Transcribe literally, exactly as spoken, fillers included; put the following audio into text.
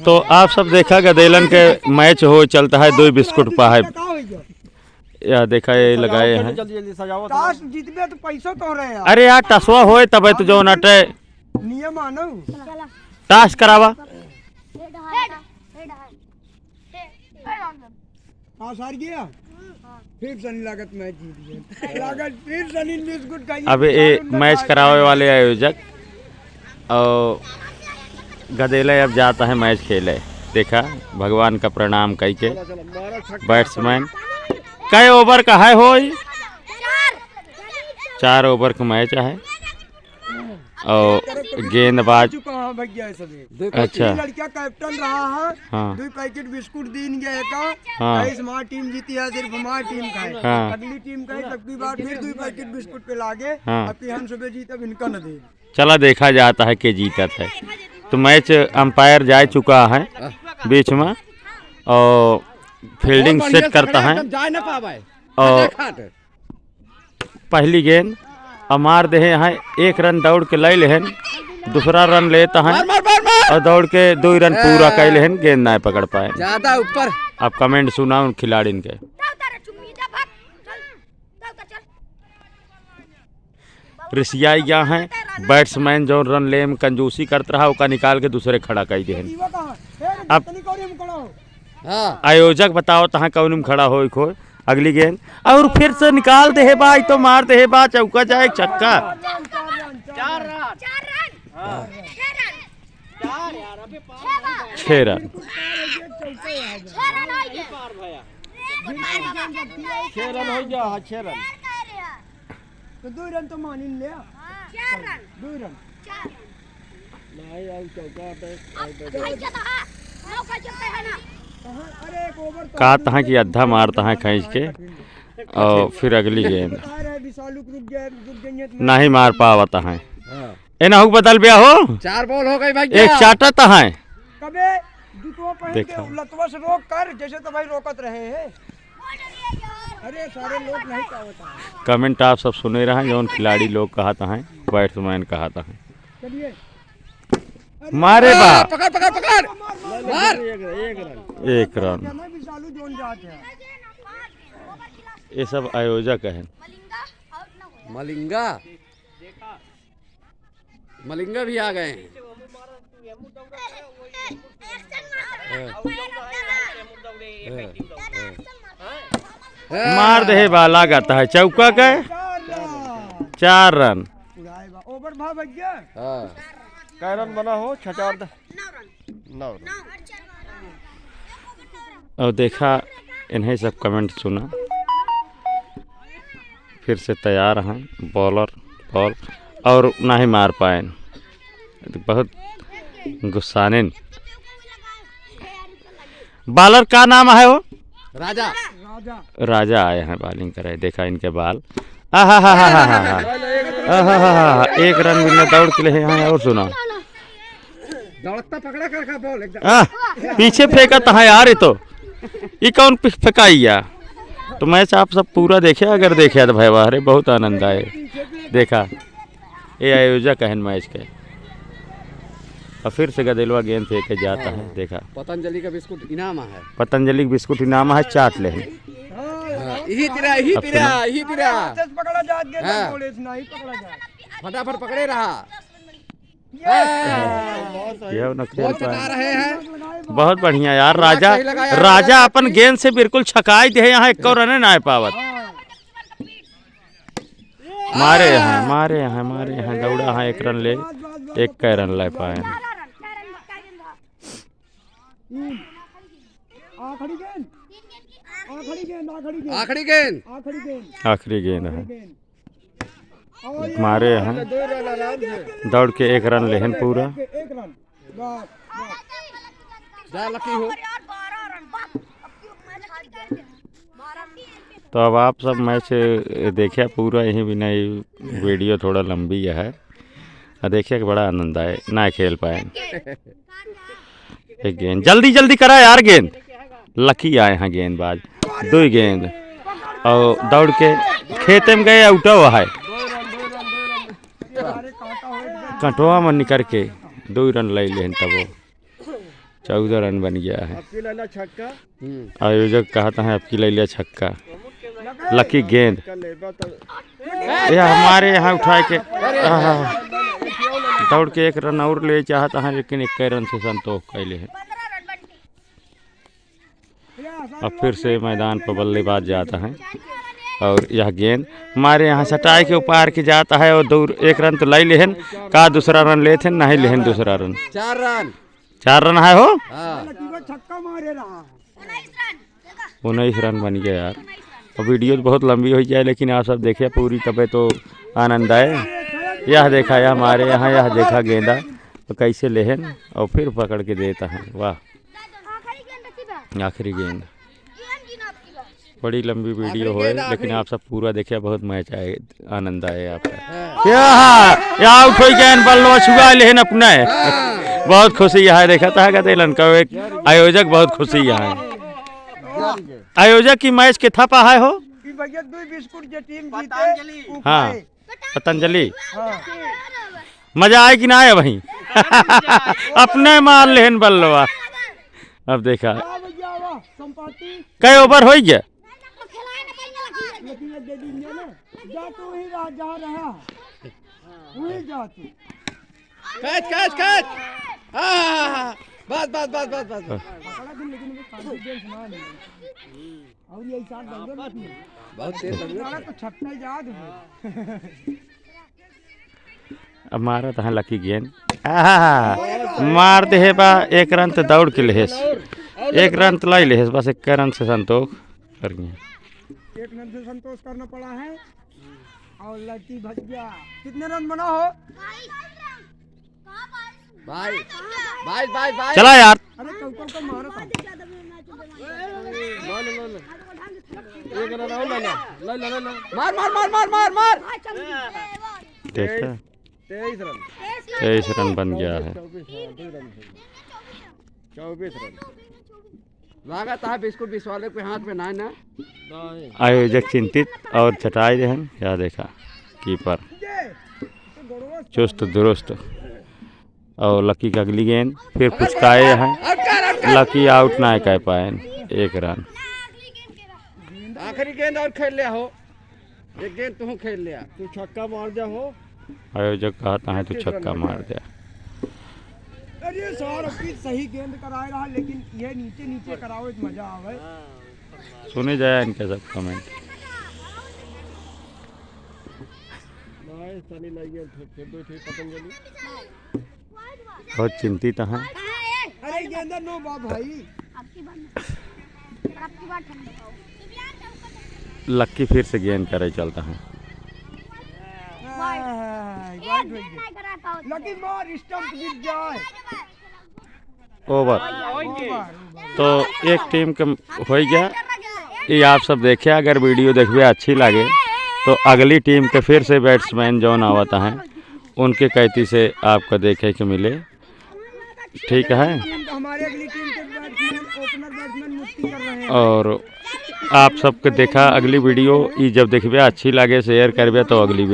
तो आप सब देखा, गदेलन के मैच हो चलता है, दो बिस्कुट पा है। या देखा, ये लगाए हैं। जल्दी जल्दी सजाओ। ताश जीतबे तो पैसो तो रहे यार। अरे यार, टसवा होए तबे तो जौन अटे। नियम आनो। ताश करावा। ताश हार गया। फिर सनी लागत मैच जीत गया। लागत फिर सनी बिस्कुट खाई। अब ये मैच करावे वाले आयोजक और गदेला अब जाता है मैच खेले। देखा, भगवान का प्रणाम कई के। बैट्समैन कै ओवर का है होई? चार ओवर का मैच है। और गेंदबाज चुका है भैया ये सभी। देखो, अच्छा। तीन लड़का कैप्टन रहा है। हाँ। दो पैकेट बिस्कुट दीन गए का। हाँ। भाई, हमारी टीम जीती है, सिर्फ हमारी टीम का है। हाँ। अगली टीम का है, सबकी बात फिर दो पैकेट बिस्कुट पे लागे। हाँ। अब हम सुबह जीत, अब इनका न दे। चला देखा जाता है के जीतत है। तो मैच अंपायर जा चुका है बीच में और फील्डिंग सेट करता है। एकदम जाए ना पावे। और पहली गेंद और मार देहे हैं, एक रन दौड़ के ले लेहन, दूसरा रन लेता है मार, मार, मार, मार। और दौड़ के दो रन पूरा कर लेहन, गेंद ना पकड़ पाए। ज्यादा ऊपर। आप कमेंट सुना उन खिलाड़िन के। रिसियाई गया है, बैट्समैन जौन रन ले में कंजूसी करत रहा, ओका निकाल के दूसरे खड़ा कर देहन। अब हाँ। आयोजक बताओ तहाँ कौन में खड़ा होई खो। अगली गेंद और फिर से निकाल देहे बा, ई तो मार देहे बा, चौका जाए छक्का। चार रन। चार रन। हाँ। छह रन। चार यार, अबे पार छह रन। छह रन। छह रन हो गया। पार भैया। छह रन हो गया, हाँ, छह रन। तो दो रन तो मानिन ले। चार रन। दो रन। चार रन। नहीं, और चौका पे, और अब भाई जब, हाँ, नौ का जब है ना। कहाँ? अरे, एक ओवर तो का तहाँ की अद्धा मार तहाँ खींच के, और फिर अगली गेंद। बता रहे विशालू को रुक गया, रुक गई है तो नहीं मार पावत है। हाँ। ए, ना हो बदल बिया हो। चार बॉल हो गई भाई, एक क्या? चाटत है। कबे जूतवा पहन के देखा। लतवा से रोक कर, जैसे तो भाई रोकत रहे हैं। अरे, सारे लोग नहीं पावत हैं। कमेंट आप सब सुने रहे, जौन खिलाड़ी लोग कहत हैं, बैट्समैन कहत हैं। चलिए। अरे मारे बा। पकड़, पकड़, पकड़। मार, मार, मार। एक रन, एक रन। एक रन। कहना भी चालू जोन जात है। ये सब आयोजक हैं। मलिंगा। मलिंगा भी आ गए हैं। हाँ। हाँ, हाँ। मार दे बा, लागत है चौका के। चार रन। ओवर भा भैया। हाँ। कै रन बना हो? छह चार द-, नौ रन। और देखा, इन्हें सब कमेंट सुना। फिर से तैयार हैं बॉलर, बॉल, और ना ही मार पाए। बहुत गुस्सानिन। बॉलर का नाम है वो? राजा। राजा आए हैं बॉलिंग करे, देखा इनके बाल। आहा हा हा हा हा। आहा हा हा हा। एक रन मिलने दौड़ के लिए यहाँ और सुना। दौड़ता पकड़ा कर का बॉल एकदम। आह, पीछे फेंका था यार, ये तो, ये कौन पि-, फेंकाई या? तो मैच आप सब पूरा देखे, अगर देखे तो भाई वाह रे, बहुत आनंद आए। देखा, ये आयोजक है मैच के। और फिर से गदेलवा गेंद फेंके जाता है, देखा। पतंजलि का बिस्कुट इनाम है। पतंजलि का बिस्कुट इनाम है, चाट ले। हाँ, यही तेरा, यही अब तेरा, सुना। यही तेरा। पकड़ा जात के हाँ। दौड़े से नहीं पकड़ा जात। फटाफट पकड़े रहा। ये ना खेल बहुत पाए। चटा रहे हैं। बहुत बढ़िया यार, राजा, सही लगा यार, राजा राजा अपन गेंद से बिल्कुल छकाई दे, यहाँ एक रन ना पावत। मारे यहाँ, मारे यहाँ, मारे यहाँ, दौड़ा यहाँ, एक रन ले, एक कै रन ले पाए। आखिरी गेंद, आखिरी गेंद, आखिरी गेंद। आखिरी गेंद। आखिरी गेंद है। मारे हैं। दौड़ के एक रन लेहन पूरा। जा लकी हो। तो अब आप सब मैच देखिए पूरा, यहीं बिना ये वीडियो थोड़ा लंबी है। आ देखिए कि बड़ा आनंद आए, ना खेल पाए। एक गेंद, जल्दी जल्दी करा यार गेंद। लकी आए हैं गेंदबाज, दो गेंद और दौड़ के खेते में गए, आउट हुआ है। कटवा में निकर के दो रन ले लेन तब। चौदह रन बन गया है। अबकी लैला छक्का। हम्म। आयोजक कहत हैं, "अबकी लैला छक्का।" लकी गेंद। छक्का लेबा तो यह हमारे यहाँ उठाए के, आहा, दौड़ के एक रन और ले चाहत हैं, लेकिन एक रन से संतोष कैले हैं। अब फिर से मैदान पर बल्लेबाज जाता है और यह गेंद हमारे यहाँ सटाए के उपार के जाता है और दौड़ एक रन तो लाई लेहन, का दूसरा रन लेत हैं, नहीं लेहन दूसरा रन। चार रन। चार रन है हो? हाँ। छक्का मारे रहा। उन्नीस रन बन गया यार। अब वीडियो तो बहुत लंबी हो जाए, लेकिन आप सब देखिए पूरी, तबे तो आनंद आए। यह देखा, यह हमारे यहाँ, यह देखा गेंदा तो कैसे लेहन और फिर पकड़ के देता है। वाह, आखिरी गेंद। बड़ी लंबी वीडियो होए, लेकिन आप सब पूरा देखिए, बहुत मजा आए, आनंद आए आपका। हाँ। या, या आउट हो गए, बल्लवा छुआ लेहन अपने। हाँ। बहुत खुशी यहाँ देखा था, कहते लंका एक आयोजक बहुत खुशी यहाँ है। आयोजक की मैच के थपा है हो? कि भैया दो बिस्कुट जे टीम जीते, पतंजलि। ऊ हाँ। खाए। पतंजलि। हाँ। मजा आए कि ना आए वहीं? अपने मार लेहन बल्लवा। अब देखा। वाह भैया, वाह, संपत्ति। कई ओवर हो गया? लेकिन ये दे दीजिए ना। जा तू वहीं रहा, जहाँ रहा। वहीं जा तू। कैच, कैच, कैच। हाँ, हाँ, हाँ, हाँ। बस, बस, बस, बस, बस, बस। पकड़ा तुम, लेकिन वो कॉन्फिडेंस ना है। और ये चार दंगल में थी। बहुत तेज दंगल। तो छक्का याद है। अब मारत है लकी गेंद। आहा! मार दे है बा, एक रन तो दौड़ के लेहेस। एक रन तो लाई लेहेस, बस एक रन से संतोष कर गया। एक रन से संतोष करना पड़ा है। और लकी भैया, कितने रन बना हो? बाईस, बाईस, बाईस, बाईस। चला यार। अरे, कौ, कौ, कौ मारा था। लो, लो, लो, लो। एक रन और ले लो। ले, ले, ले, ले। मार, मार, मार, मार, मार, मार। देखा? तेईस रन। तेईस रन बन गया है। चौबीस, हाँ, दो रन है। चौबीस रन। लागत है बिस्कुट बिस्वाले के हाथ में ना है ना। नहीं। आयोजक चिंतित और चटाई रहन, या देखा कीपर चुस्त दुरुस्त। और लकी का अगली गेंद फिर पुचकाए हैं, लकी आउट ना कर पाए, एक रन। आखिरी गेंद और खेल ले हो। एक गेंद तू खेल लिया। तू छक्का मार जा हो। आयोजक कहता है, "तू छक्का मार जा।" अरे सर, अबकी सही गेंद कराए रहा, लेकिन ये नीचे नीचे कराओ, एक मजा आवे। सुने जाए इनके सब कमेंट। नहीं, सनी लग गया, फिर, फिर दो, फिर पतंजलि। बहुत चिंतित हैं। अरे गेंदा नो बा भाई। लक्की फिर से गेंद करे चलता है। लक्की मार, स्टंप गिर जाए। ओवर। तो एक टीम के हो गया, ये आप सब देखे, अगर वीडियो देखबे अच्छी लागे तो अगली टीम के फिर से बैट्समैन जौन आवता है उनके कैती से आपको देखे के मिले। ठीक है। हमारे अगली टीम के बैट्समैन, ओपनर बैट्समैन मुक्ति कर रहे हैं। और आप सबके देखा अगली वीडियो, ई जब देखबे अच्छी लागे, शेयर करबे तो अगली